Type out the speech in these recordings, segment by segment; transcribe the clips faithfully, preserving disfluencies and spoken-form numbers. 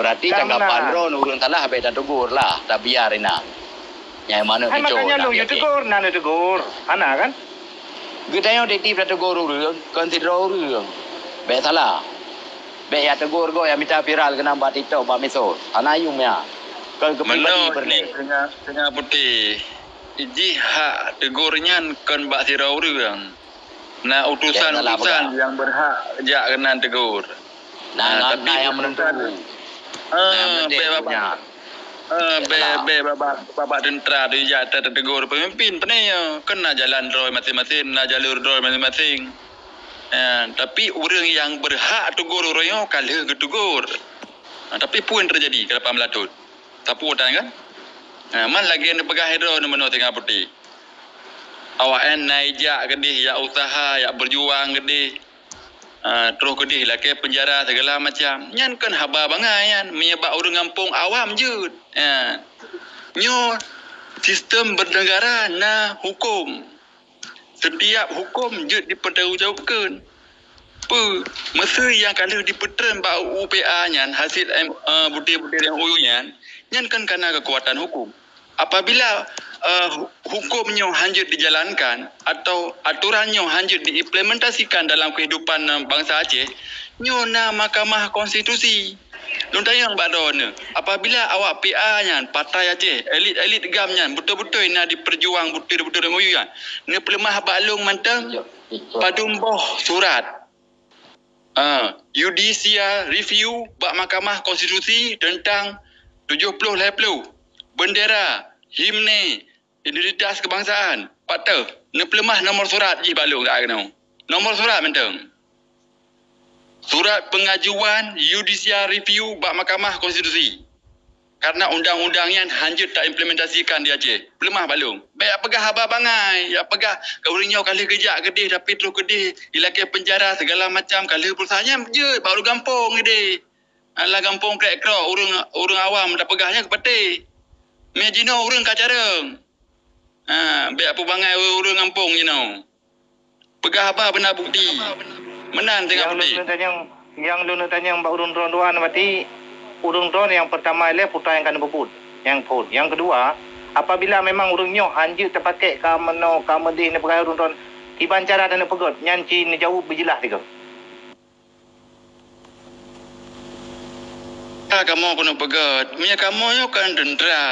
Berarti tanggapan droeneuh ureuëng salah bék tategur lah, tabiar inan. Nyang mana hai, makanya lôn yue tegur, na neutegur. Hana kan? Geutanyoe tiep-tiep tategur ureuëng, kon sidroe ureuëng. Bék salah. Bék ya tegur goe ya mita viral keunan bak TikTok, bak medsos. Hana yum ya. Kon keu pribadi peureulée. Singa, singa putéh. Jih hak tegur nyan kon bak sidroe ureuëng. Na utusan-utusan nyang berhak jak keunan tegur. Nah, tapi nyang menentu. Ah, bék babah. Ah, bék, bék babah, babah tentera tu jak tegur pemimpin. Peue nyoe? Kan na jalan droe masing-masing, na jalur droe masing-masing. Ah, tapi ureuëng nyang berhak tegur ureuëng nyoe ka lheueh geutegur. Ah, tapi peue nyang terjadi keu lapan belas thon? Sapeue tan kan? Ah, man lagée neupeugah droe meunoe singa putéh. Awaknyan na ijak keudeh, jak usaha, jak berjuang keudeh. Ah, troh keudeh lakée penjara segala macam. Nyan kon haba bangai nyan, meunyoe bak ureuëng gampông awam jeuet. Ah. Nyoe sistem bernegara na hukum. Setiap hukum jeuet dipertanggungjawabkan. Peue, meuseu nyang ka lheueh dipeutreun bak U P A nyan, hasil M, eh, butir-butir M O U nyan, nyan kan kana kekuatan hukum. Apabila, eh, hu-, hukum nyoe hanjeuet dijalankan atau aturan nyoe hanjeuet diimplementasikan dalam kehidupan, eh, bansa Aceh, nyoe na Mahkamah Konstitusi. Lôn tanyong bak droeneuh, apabila awak P A nyan, Partai Aceh, elit-elit GAM nyan beutôi-beutôi na diperjuang butir-butir M O U nyan, neupeuleumah bak lôn mantong padum boh surat, ah, judicial review bak Mahkamah Konstitusi teuntang tujoh ploh lhée ploh, bendera, himne, identitas kebangsaan, pat teuh neupeuleumah nomor surat jih bak lôn keunoe. Nomor surat mantong. Surat pengajuan judicial review bak Mahkamah Konstitusi. Karena undang-undang nyan hanjeuet taimplementasikan di Aceh. Peuleumah bak lôn. Bék jak peugah haba bangai, jak peugah keu ureuëng nyoe ka lheueh geujak keudeh, tapi troh keudeh ilakée penjara segala macam, ka lheueh berusaha nyan jeuet bak ureuëng gampông keudeh. Alah gampông krek-krok, ureuëng, ureuëng awam tapeugah nyan keu patéh. Meunan jinoe ureuëng ka carông. Ha, bék peubangai ureuëng gampông jinoe. Peugah haba beuna bukti. Meunan teungoh nyang lôn tanyong, nyang lôn tanyong bak ureuëng droe dua nyan berarti ureuëng droe nyang pertama ilée putra nyang ka neupeubuet, nyang phon. Nyang keudua, apabila memang ureuëng nyoe hanjeuet teupakék ka meunoe ka meudeh neupeugah ureuëng droe, kiban cara dan neupeugét, nyan ci neujaweueb beujeulaih sigoe. Ka kamoe keuneuk peugét, meunyoe kamoe nyoe kon teuntera.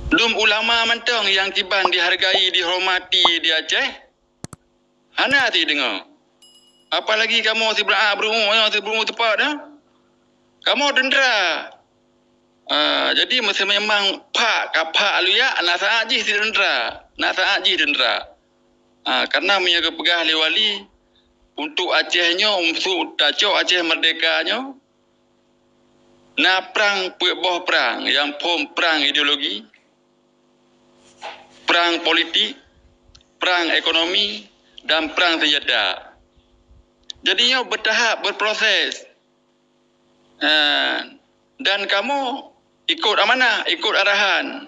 Dum ulama mantong nyang kiban dihargai, dihormati di Aceh, hana teudeungoe. Apalagi kamoe sibeurangkat beurumu, nyoe sibeurangkat teupot dah. Kamoe teuntera. Ah, jadi meuseumeumang phak ka phak luyak, na saát jih teuntera. Na saát jih teuntera. Ah, karena meunyoe geupeugah lé wali, untuk Aceh nyoe, untuk tacok Aceh merdeka nyoe, na prang peuet boh prang, nyang phon prang ideologi, prang politik, prang ekonomi, dan prang senjata. Jadi nyoe beutahap, berproses. Eh, dan kamoe ikot amanah, ikot arahan.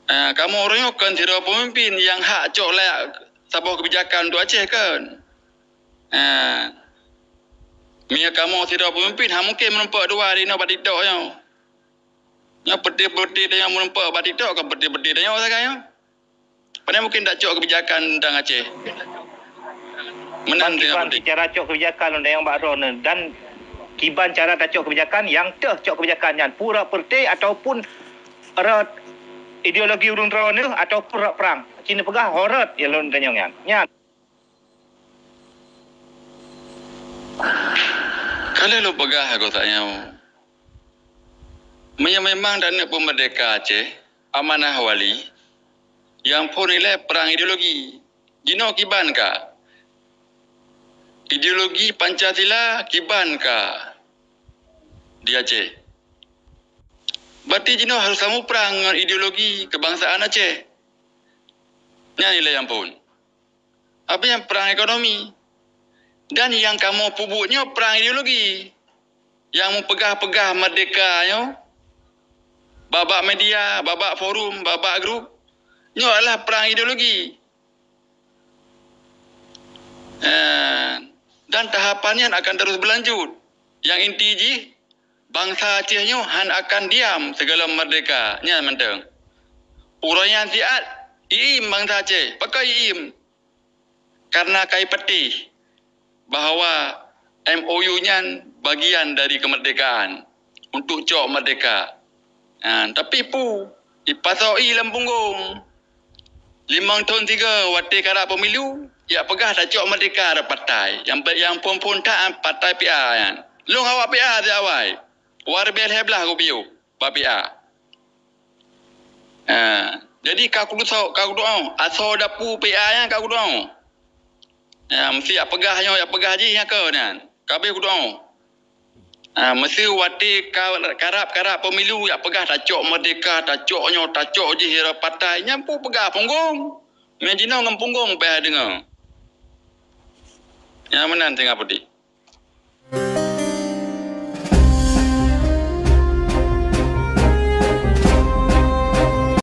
Eh, kamoe ureuëng nyoe kon sidroe peumimpin nyang hak cok layak saboh keubijakan untuk Aceh kon. Eh, meunyoe kamoe sidroe peumimpin, hana mungken meurumpok dua di noe bak TikTok nyoe. Nyoe peuti-peuti tanyoe meurumpok bak TikTok, kon peuti-peuti tanyoe sagai nyoe. Pane mungken tacok keubijakan teuntang Aceh. Meunan kiban teuntang cara cok keubijakan undang bak droeneuh dan kiban cara tacok keubijakan nyang teuh cok keubijakan nyan pura perte ataupun rot ideologi ureuëng droeneuh ataupun rot prang. Cina peugah horot ya lôn tanyong nyan. Nyan. Ka lheueh lôn peugah keu tanyoe. Meunyoe memang taneuk peumeurdeka Aceh, amanah wali, nyang phon ilée prang ideologi. Jinoe kiban ka. Ideologi Pancasila kiban ka di Aceh. Berarti jinoe harus samu prang ngon ideologi kebangsaan Aceh. Nyan ilée nyang phon. Apa nyang prang ekonomi. Dan nyang kamoe peubuet nyoe prang ideologi. Nyang meupeugah-peugah merdeka nyoe, babak media, babak forum, babak grup, nyoe adalah prang ideologi. Eh, dan tahapan nyan akan terus berlanjut. Nyang inti jih, bansa Aceh nyoe han akan diam sigohlom merdeka. Nyan mantong. Uroe nyan siat, iim bansa Aceh. Pakon iim? Karena ka ipatéh bahwa M O U nyan bagian dari kemerdekaan, untuk cok merdeka. Ha, tapi peue, ipasoe lam punggong. Limong thon sigoe watèe karap pemilu, jak peugah tacok merdeka rot partai. Nyang, nyang phon-phon that partai P A nyan. Lôn awak P A siat awai. War bèe lhèe blaih kupiôh bak P A. Ha, jadi ka kudusoe, ka kuduoe. Asoe dapu P A nyan ka kuduoe. Ha, meusti jak peugah nyoe, jak peugah jih nyang keu nyan. Ka abéh kuduoe. Ha, meusti watèe ka-, karap-karap pemilu jak peugah tacok merdeka, tacok nyoe, tacok jih rot partai. Nyan peue peugah punggong. Meunyoe jinoe ngon punggong payah deungoe. Nyan meunan singoh putih.